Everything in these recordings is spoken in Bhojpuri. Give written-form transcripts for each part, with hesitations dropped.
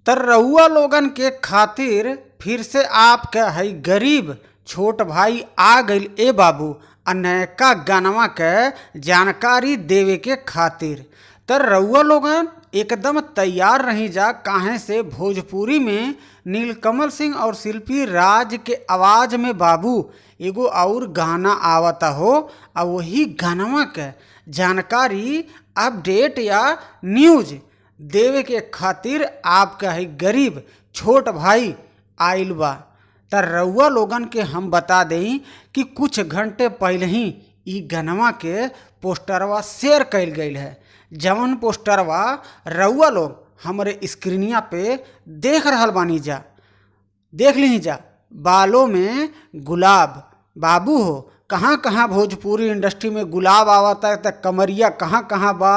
त रउआ लोगन के खातिर फिर से आपके हई गरीब छोट भाई आ गइल ए बाबू आ नयका गानवा के जानकारी देवे के खातिर। त रउआ लोगन एकदम तैयार रही जा, काहे से भोजपुरी में नीलकमल सिंह और शिल्पी राज के आवाज़ में बाबू एगो आउर गाना आवता हो आ वही गानवा के जानकारी, अपडेट या न्यूज़ देवे के खातिर आपका हई गरीब छोट भाई आइल बा। त रउआ लोगन के हम बता देई कि कुछ घंटे पहिले ही इ गनवा के पोस्टरवा शेयर कईल गईल है, जवन पोस्टरवा रउआ लोग हमरे स्क्रीनिया पे देख रहल बानी जा। देख लीही जा, बालों में गुलाब। बाबू हो, कहाँ कहाँ भोजपुरी इंडस्ट्री में गुलाब आवता त कमरिया कहाँ कहाँ बा।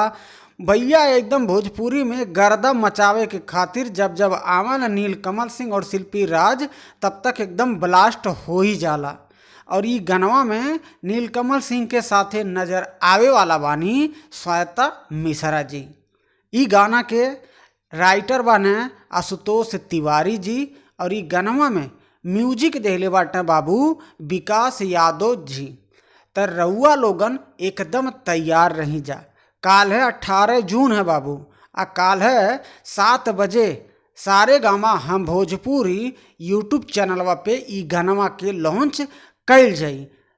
भैया एकदम भोजपुरी में गर्दा मचावे के खातिर जब जब आवन नीलकमल सिंह और शिल्पी राज, तब तक एकदम ब्लास्ट हो ही जाला। और इ गनवा में नीलकमल सिंह के साथे नजर आवे वाला बानी श्वेता मिश्रा जी। इ गाना के राइटर बाने आशुतोष तिवारी जी और इ गनवा में म्यूजिक देहले बाटे बाबू विकास यादव जी। त रउआ लोगन एकदम तैयार रही जा। काल है 18 जून है बाबू आ काल है 7 बजे सारे गामा हम भोजपुरी यूट्यूब चैनलवा पे इ गानवा के लॉन्च कईल जाई।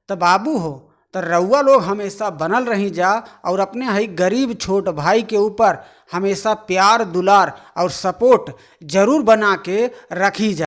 त बाबू हो, त रउआ लोग हमेशा बनल रही जा और अपने हई गरीब छोट भाई के ऊपर हमेशा प्यार दुलार और सपोर्ट जरूर बना के रखी जा।